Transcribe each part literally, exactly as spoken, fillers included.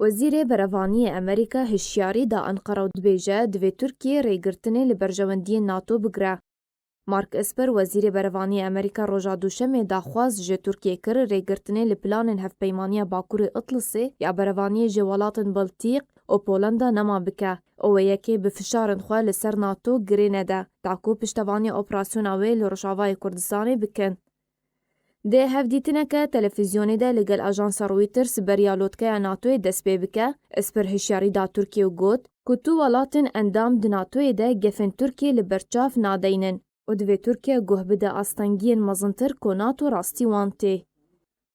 Wezîrê Berevaniyê Amerîka hişyarî da Enqera û dibêje, divê Tirkiye rêgirtinê li berjewendiyên NATO bigire. Mark Esper, Wezîrê Berevaniyê Amerîka, roja Duşemê daxwaz ji Tirkiye kir, rêgirtinê li planên Hevpeymaniya Bakurê Itlisê ya berevaniyê ji welatên Baltîk û Polenda nema bike û wê yekê bi fişarên xwe li ser NATO girê nede, ta ku piştevaniya operasyona wê li Rojavayê Kurdistanê bikin. Di hevdîtineke televîzyonê de li gel ajansa Reuters beriya lotkeya NATOyê dest pê bike, Esper hişyarî da Tirkiye û got ku tu welatên endam di NATOyê de gefên Tirkiye li ber çav nadeynin û divê Tirkiye guh bide astengiyên mezintir ku NATO rastî wan tê.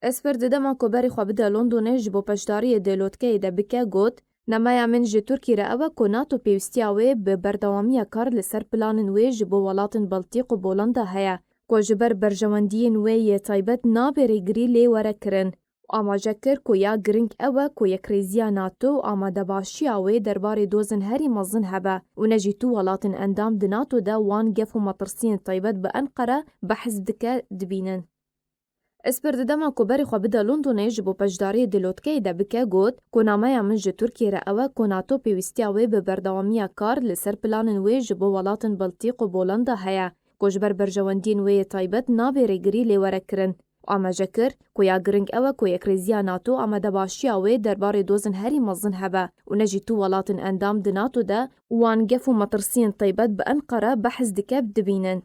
Esper di dema ku berê xwe bide Londonê ji bo beşdariyê di lotkeyê de bike, got, Nemeya min ji Tirkiyê re ew e ku NATO pêwîstiya wê bi berdewamiya kar li ser planên wê ji bo welatên Baltîk û Bolanda heye, ku ji ber berjewendiyên wê yê taybet nabe rêgirî lê were kirin. Amaje kir ku ya giring ew e ku yekrêziya NATO û amadebaşiya wê derbarê dozên herî mezin hebe û ne jî tu welatên endam di NATO de wan gef û metirsiyên taybet bi Enqere behs dike, dibînin. Esper di dema ku berê xwe bide Londonê ji bo beşdariyê di lotkeyê de bike, got ku nameya min ji Tirkiyê re ew e ku NATO pêwîstiya wê bi berdewamiya kar li ser planên wê ji bo welatên Baltîk û Bolanda heye, ku ji ber berjewendiyên wê yê taybet nabe rêgirî lê were kirin. Amaje kir ku ya giring ew e ku yekrêziya NATO amadebaşiya wê derbarê dozên herî mezin hebe û ne jî tu welatên endam di NATO de wan gef û metirsiyên taybet bi Enqere behs dike, dibînin.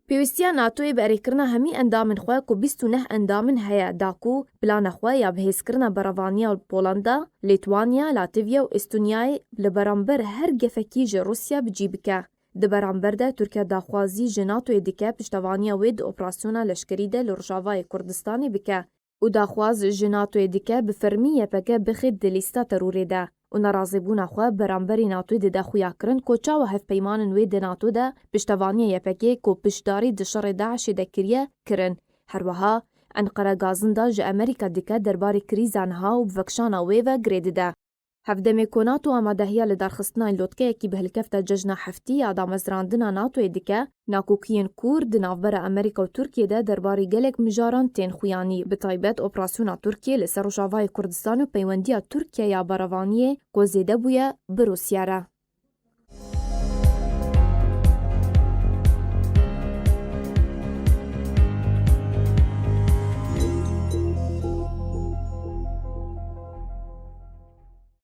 Pêwîstiya NATOyê bi erêkirina hemî endamên xwe ku bîst û neh endamên heye da ku plana xwe ya bihêzkirina berevaniya Polanda, Lîtwanya, Latîvya û Estonyayê li beramber her gefekî ji Rûsya bi cî bike. Di beramber de Tirkiye daxwazî ji NATOyê dike piştevaniya wê di operasyona leşkerî de li Rojavayê Kurdistanê bike û daxwaz ji NATOyê dike bi fermî Y P G bixê di lîsta terorê de û nerazîbûna xwe beramberî NATOyê dide xuyakirin ku çawa hevpeymanên wê di NATO de piştevaniya Y P G ku piştdarî di şerê DAIŞê de kiriye, kirin. Her wiha Enqere gazinda ji Amerîka dike derbarê krîza niha û bi vekişana wê ve girê dide. Hevdemê ku NATO amadehiya lidarxistina lotkeyekî bi hilkefta cejna heftî ya damezrandina NATOyê dike, nakokiyên kûr di navbera Amerîka û Tirkiyê de derbarê gelek mijaran tên xuyanî, bi taybet operasyona Tirkiyê li ser Rojavayê Kurdistan û peywendiya Tirkiye ya berevaniyê ku zêde bûye bi Rûsya re.